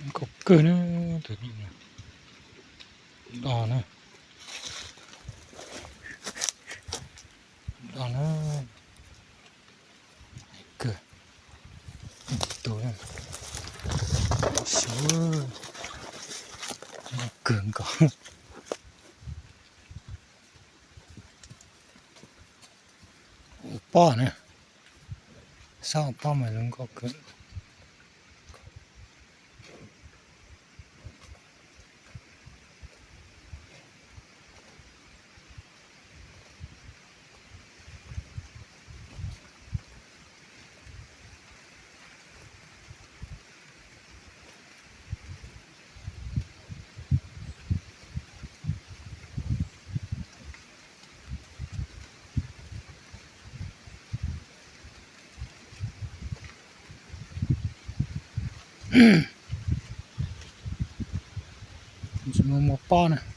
Nkauj kawg na, tus no. Do na. Do na. Kawg. Tus na. Suav. Kawg nkaus. Ua pob na. Sab ua pob mas zoo nkauj kawg. Tsis muaj muaj pob na.